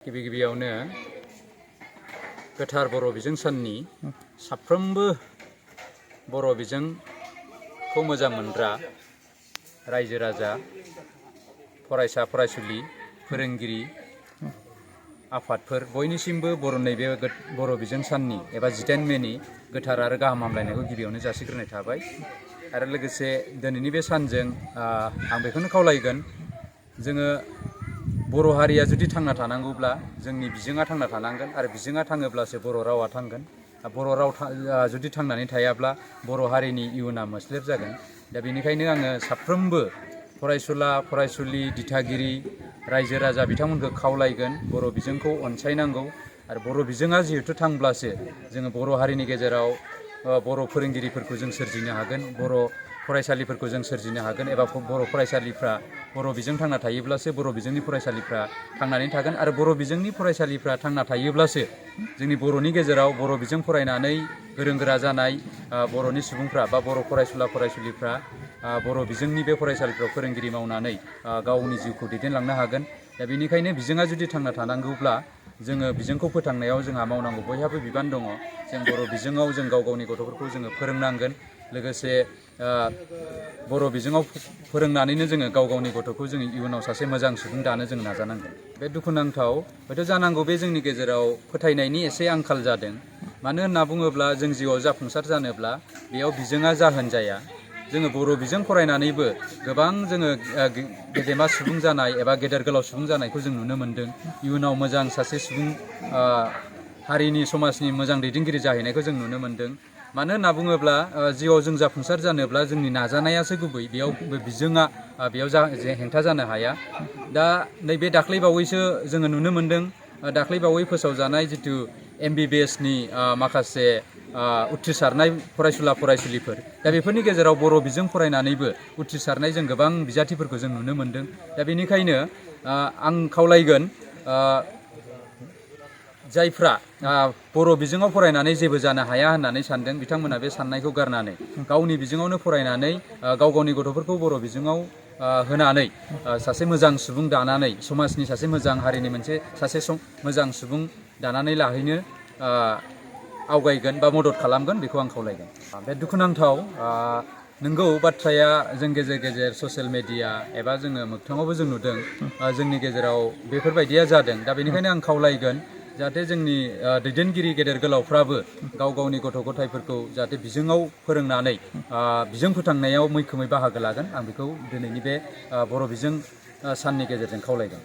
गिबियावनो गोथार बर' बिजों साननि साफ्रोमबो बर' बिजोंखौ मोजां मोनग्रा रायजो राजा फरायसा फरायसुलि फोरोंगिरि आफादफोर बयनिसिमबो नैबे बर' बिजों साननि एबा 18 मेनि गोथार आरो गाहाम हामलायनायखौ गिबियावनो जासिग्रोनाय थाबाय। आरो लोगोसे दिनैनि बे सानजों आं बेखौनो खावलायगोन, जोङो बर' हारिया जुदि थांना थानांगौब्ला जोंनि बिजोङा थांना थानांगोन आरो बिजोङा थाङोब्लासो बर' रावा थांगोन। बर' राव जुदि थांनानै थायाब्ला बर' हारिनि इयुना मोस्लेब जागोन। दा बेनिखायनो आङो साफ्रोमबो फरायसुला फरायसुलि दिथागिरि रायजो राजा बिथांमोनखौ खावलायगोन बर' बिजोंखौ अनसायनांगौ। आरो बर' बिजोङा जिहेथु थांब्लासो जोङो बर' हारिनि गेजेराव बर' फोरोंगिरिफोरखौ जों सोरजिनो हागोन, बर' फरायसालिफोरखौ जों सोरजिनो हागोन, एबा बर' फरायसालिफ्रा बर' बिजों थांना थायोब्लासो बर' बिजोंनि फरायसालिफ्रा थांनानै थागोन। आरो बर' बिजोंनि फरायसालिफ्रा थांना थायोब्लासो जोंनि बर'नि गेजेराव बर' बिजों फरायनानै गोरों गोरा जानाय बर'नि सुबुंफ्रा बा बर' फरायसुला फरायसुलिफ्रा बर' बिजोंनि बे फरायसालिफ्राव फोरोंगिरि मावनानै गावनि जिउखौ दैदेनलांनो हागोन। दा बेनिखायनो बिजोङा जुदि थांना थानांगौब्ला जोङो बिजोंखौ फोथांनायाव जोंहा मावनांगौ बयहाबो बिबान दङ। जों बर' बिजोङाव जों गाव गावनि गथ'फोरखौ जोङो फोरोंनांगोन। लोगोसे बर' बिजोङाव फोरोंनानैनो जोङो गाव गावनि गथ'खौ जोङो इयुनाव सासे मोजां सुबुं दानो जों नाजानांगोन। बे दुखुनांथाव, हयथ' जानांगौ बे जोंनि गेजेराव फोथायनायनि एसे आंखाल जादों। मानो होनना बुङोब्ला जों जिउआव जाफुंसार जानोब्ला बेयाव बिजोङा जाहोन जाया। जोङो बर' बिजों फरायनानैबो गोबां जोङो गेदेमा सुबुं जानाय एबा गेदेर गोलाव सुबुं जानायखौ जों नुनो मोन्दों। इयुनाव मोजां सासे सुबुं हारिनि समाजनि मोजां दैदेनगिरि जाहैनायखौ जों नुनो मोन्दों। मानो होनना बुङोब्ला जिउआव जों जाफुंसार जानोब्ला जोंनि नाजानायासो गुबै, बेयाव बिजोङा बेयाव हेंथा जानो हाया। दा नैबे दाख्लैबावैसो जोङो नुनो मोन्दों, दाख्लैबावै फोसावजानाय जिथु MBBSनि माखासे उथ्रिसारनाय फरायसुला फरायसुलिफोर, दा बेफोरनि गेजेराव बर' बिजों फरायनानैबो उथ्रिसारनाय जों गोबां बिजाथिफोरखौ जों नुनो मोन्दों। दा बेनिखायनो आं खावलायगोन, जायफ्रा बर' बिजोङाव फरायनानै जेबो जानो हाया होननानै सानदों, बिथांमोना बे साननायखौ गारनानै गावनि बिजोङावनो फरायनानै गाव गावनि गथ'फोरखौ बर' बिजोङाव होनानै सासे मोजां सुबुं दानानै समाजनि सासे मोजां हारिनि सासे मोजां सुबुं दानानै लाहैनो आवगायगोन बा मदद खालामगोन, बेखौ आं खावलायगोन। बे दुखुनांथाव नंगौ बाथ्राया, जों गेजेर गेजेर ससियेल मेडिया एबा जोङो मोगथाङावबो जों नुदों जोंनि गेजेराव बेफोरबायदिया जादों। दा बेनिखायनो आं खावलायगोन जाहाथे जोंनि दैदेनगिरि गेदेर गोलावफ्राबो गाव गावनि गथ' गथायफोरखौ जाहाथे बिजोङाव फोरोंनानै बिजों फोथांनायाव मैखोमै बाहागो लागोन। आं बेखौ दिनैनि बे बर' बिजों साननि गेजेरजों खावलायगोन।